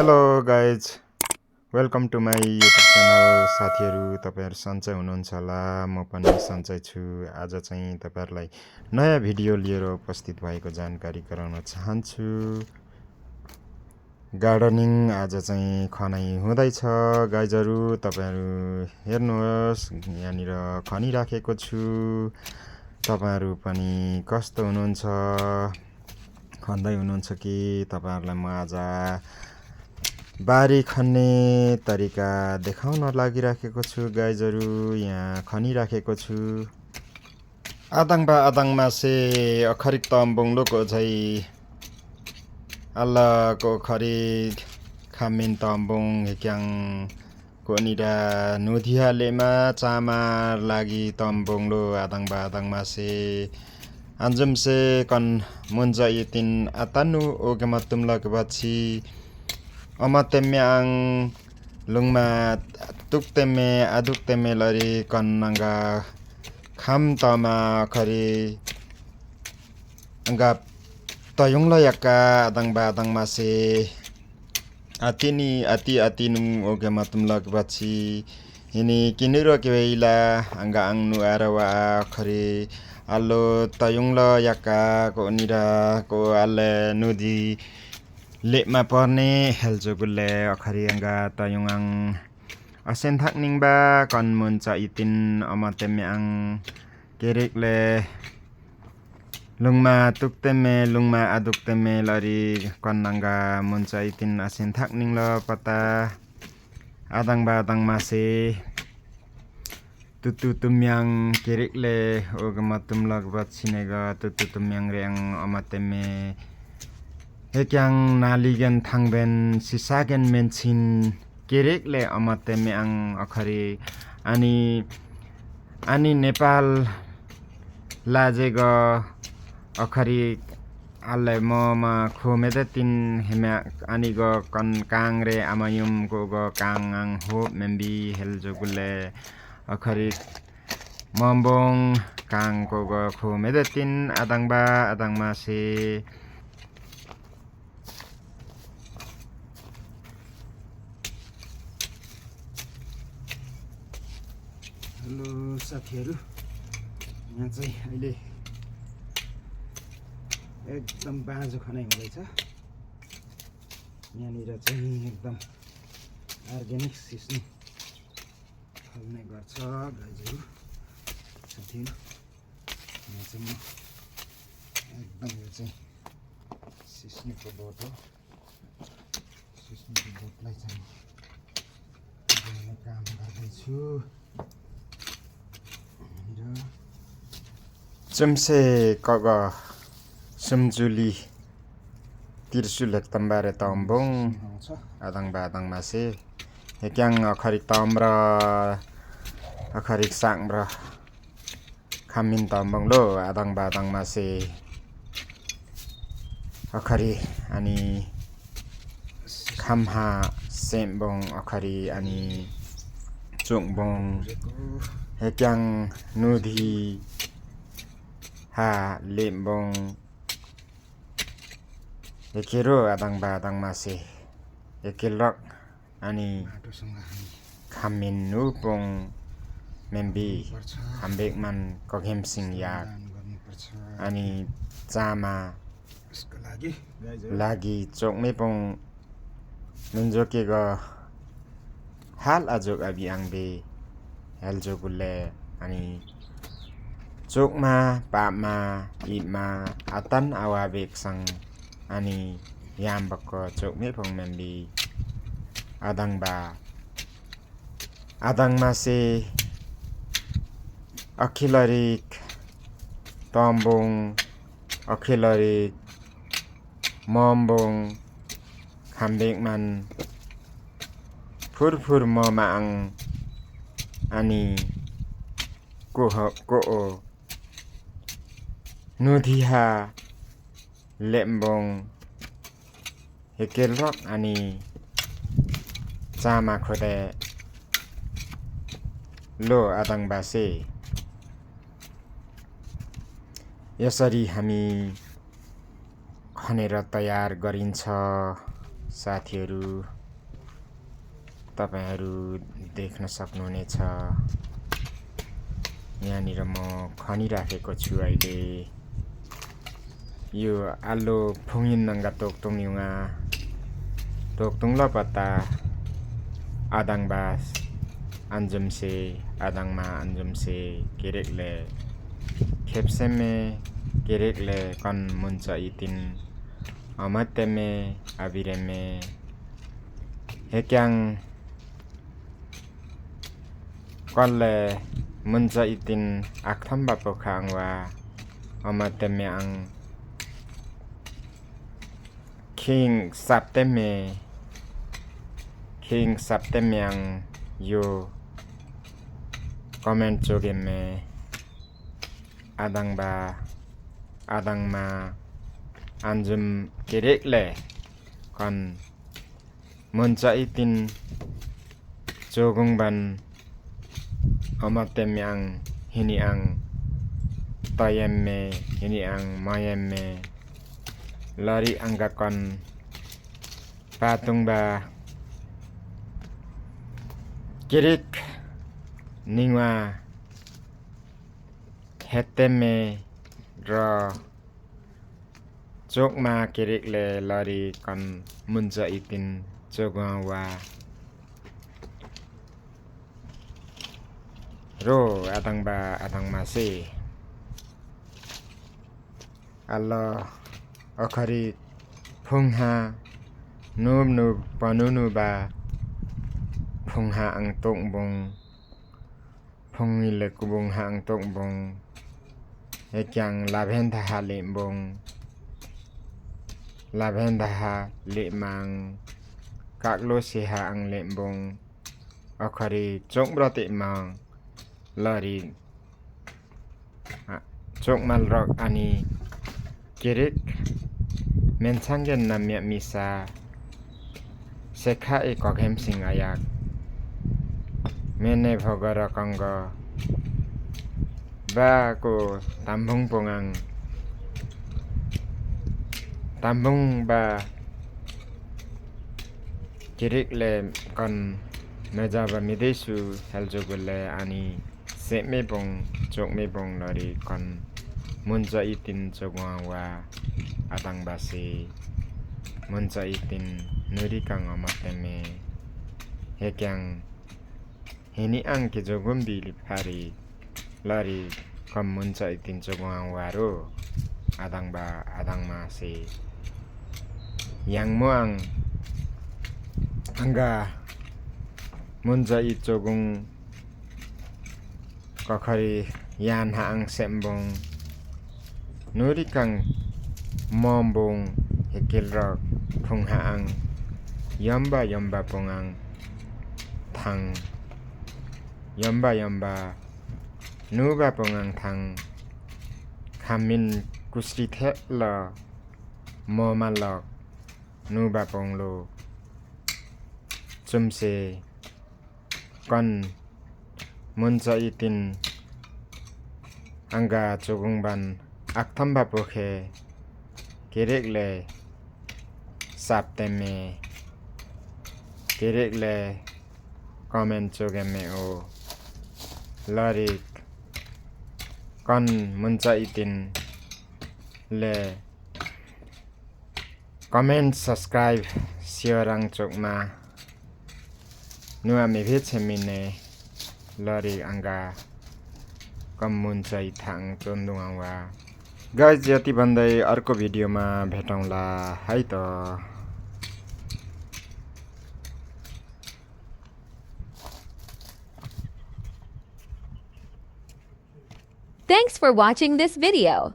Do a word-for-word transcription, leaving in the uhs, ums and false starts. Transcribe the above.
Hello guys, welcome to my YouTube channel। साथीहरू, तपाईंहरू सन्चै हुनुहुन्छ होला? म पनि सन्चै छु। आज चाहिँ तपाईंहरूलाई नयाँ भिडियो लिएर उपस्थित भएको जानकारी गराउन चाहन्छु। गार्डनिङ आज चाहिँ खनाइ हुँदैछ। गाइजहरू, तपाईंहरू हेर्नुहोस्, यहाँनिर खनिराखेको छु। तपाईंहरू पनि कस्तो हुनुहुन्छ? खन्दै हुनुहुन्छ कि? तपाईंहरूलाई म आज बारी खन्ने तरिका देखाउन लागिराखेको छु। गाइजहरू, यहाँ खनिराखेको छु। आदाङबा आदाङमासे अखरिक तम्बुङ लोको झै आल्लाको खरिक खामिन तम्बुङ हेक्याङ कोनिरा नुधिया लेमा चामा लागि तम्बुङ लो आदाङबा आदाङमासे। आन्जुमसे कन मुन्जा इतिन आतानु ओगेमा तुमलक बाछी अमा तेम्याङ लुङमा तुक तेमे आदुक तेमे लरी कन नंगा खाम तमा खरी अंगा तयुङ ल याका आदाङबा आदाङमासे। आतिनि आति आतिनु ओगेमा तुमलक बाछी। हिनि किनिरो के वेला अंगा आङनु आरवा खरी आलो तयुङ ल याका कोनिरा को आले नुदी लेमा पर्ने हेल्जो गुले अखरी अंगा तयुङ आङ असेन थाक निङबा कन मुन्चा इतिन अमा तेमे आङ केरेक ले लुङमा तुक तेमे लुङमा आदुक तेमे लरी कन नंगा मुन्चा इतिन असेन थाक निङ ल पता। आदाङबा आदाङमासे तुतु तुम्याङ केरेक ले ओगेमा तुमलक बाछी नेगा तुतु तुम्याङ रेङ अमा तेमे हेक्याङ नालिगेन थाङबेन सिसागेन मेन्सिन केरेक ले अमा तेमे आङ अखरी अनि अनि नेपाल लाजेग अखरी आले ममा खोमेदे तिन हेम्या अनिग कन काङ रे अमायुम कोग काङ आङ होप मेम्बी हेल्जो गुले अखरी मम्बोङ काङ कोग खोमेदे तिन आदाङबा आदाङमासे। हेलो साथीहरू, यहाँ चाहिँ अहिले एकदम बाँझो खनाइ हुँदैछ। यहाँनिर चाहिँ एकदम अर्ग्यानिक सिस्नु फल्ने गर्छ गाइजहरू। साथीहरू, यहाँ चाहिँ म एकदम यो चाहिँ सिस्नुको बोट हो। सिस्नुको बोटलाई चाहिँ म बोल्ने काम गर्दैछु। र चुम्से कग सुम्जुली तिर्सुल हेक्तम्बारे तम्बुङ आउँछ। आदाङबा आदाङमासे हेक्याङ अखरिक तम्ब्र अखरिक साङब्र खामिन तम्बोङ लो आदाङबा आदाङमासे अखरी अनि खाम्हा सेम्बोङ अखरी अनि चुङबोङ हेक्याङ नुधी हा लेम्बोङ हेकेरो आदाङबा आदाङमासे हेकेलक अनि माटोसँग हामी खामिन नुपोङ मेम्बी पर्छ। हाम्बेकमान कघेम सिङ याक दान गर्नुपर्छ। अनि चामा यसको लागि गाइजहरू लागि चोकमेपोङ नुन्जोकेग हाल आजोक अबि आङबे हेल्जो गुले अनि चोकमा पापमा इपमा आतान आवाबेक सङ अनि याम बक्क चोकमेपोङ मेम्बी आदाङबा आदाङमासे अखिलरिक तम्बोङ अखिलरिक मम्बोङ खाम्बेकमान फुरफुर ममाङ अनि कोह कोओ नुधिहा लेम्बोङ हेकेलरक अनि चामा खोदे लो आदाङबासे यसरी हामी खनेर तयार गरिन्छ। साथीहरू, तपाईंहरू देख्न सक्नुहुनेछ, यहाँनिर म खनिराखेको छु अहिले। यो आल्लो फुङिन नांगा तोक्तुङ युङा, तोक्तुङ लपता, अदाङबा अन्जुमसे, अदाङमा अन्जुमसे, केरेकले खेप्सेमे, केरेकले कन मुन्च इतिन, अमतेमे, अबिरेमे, हेक्याङ कनले मुन्च इतिन आखथम्बा पोखाङ वा, अमतेमे आङ खिङ साप्तेमे, खिङ साप्तेमे आङ यो comment चोगेमे, अदाङबा, अदाङमा, अन्जुम केरेकले कन मुन्च इतिन चोगुङबन, अमतेमे आङ, हिनिआङ तयेमे, हिनिआङ मयेमे, लरि आङगा कन पातुङबा, केरेक निङवा हेत्तेमे र चोकमा केरेकले लरि कन मुन्च इतिन चोगुवा वा। रो अदाङबा अदाङमासे। आल्लो ओखरि फुङहा नुब नुब पनुनुबा फुङहा आङ तोङबुङ। फुङिले कुबुङहा आङ तोङबुङ। हेक्याङ लाभेन्दाहा लिमबुङ। लाभेन्दाहा लिमाङ। काकलोसेहा आङ लिमबुङ। ओखरि चोङब्रते माङ। लरि आ, चोङमालरक अनि केरेक मेनसाङगेन नाम्या मिसा सेखा ए कघेमसिङ आयाक मेने भोगरकंग बाको ताम्बुङ पोङाङ ताम्बुङ बा केरेकले कन मेजाबा मिदेसु हेलजोगुले अनि सेमेबोङ, चोकमेबोङ लरि कन मुन्च इतिन चोगुवा वा अदाङबासे मुन्च इतिन नुरिकाङ अमतेमे हेक्याङ हेनिआङ के जोगुम बिलि फारि लरि कम मुन्च इतिन चोगुवा वा रो अदाङबा अदाङमासे याङमोआङ आङगा मुन्च इ चोगुङ कखरि यानहा आङ सेमबोङ नुरिकाङ ममबोङ हेकेलरक फुङहा आङ यम्बा यम्बा पोङाङ थाङ यम्बा यम्बा नुबा पोङाङ थाङ खामिन कुस्रि थेल ममालक नुबा पोङलो चुमसे कन मुन्च इतिन आङगा चोगुङबान आकथम्बा पोखे केरेकले साप्तेमे केरेकले comment चोगेमे ओ लरिक कन मुन्च इतिन ले comment, subscribe, share आङ चोकमा नुवा मेभे छेमिने लरि आङगा कम मुन्च इथाङ चोन्दुङ आङ वा। Guys, यति भन्दै अर्को video मा भेटौँला है त। Thanks for watching this video.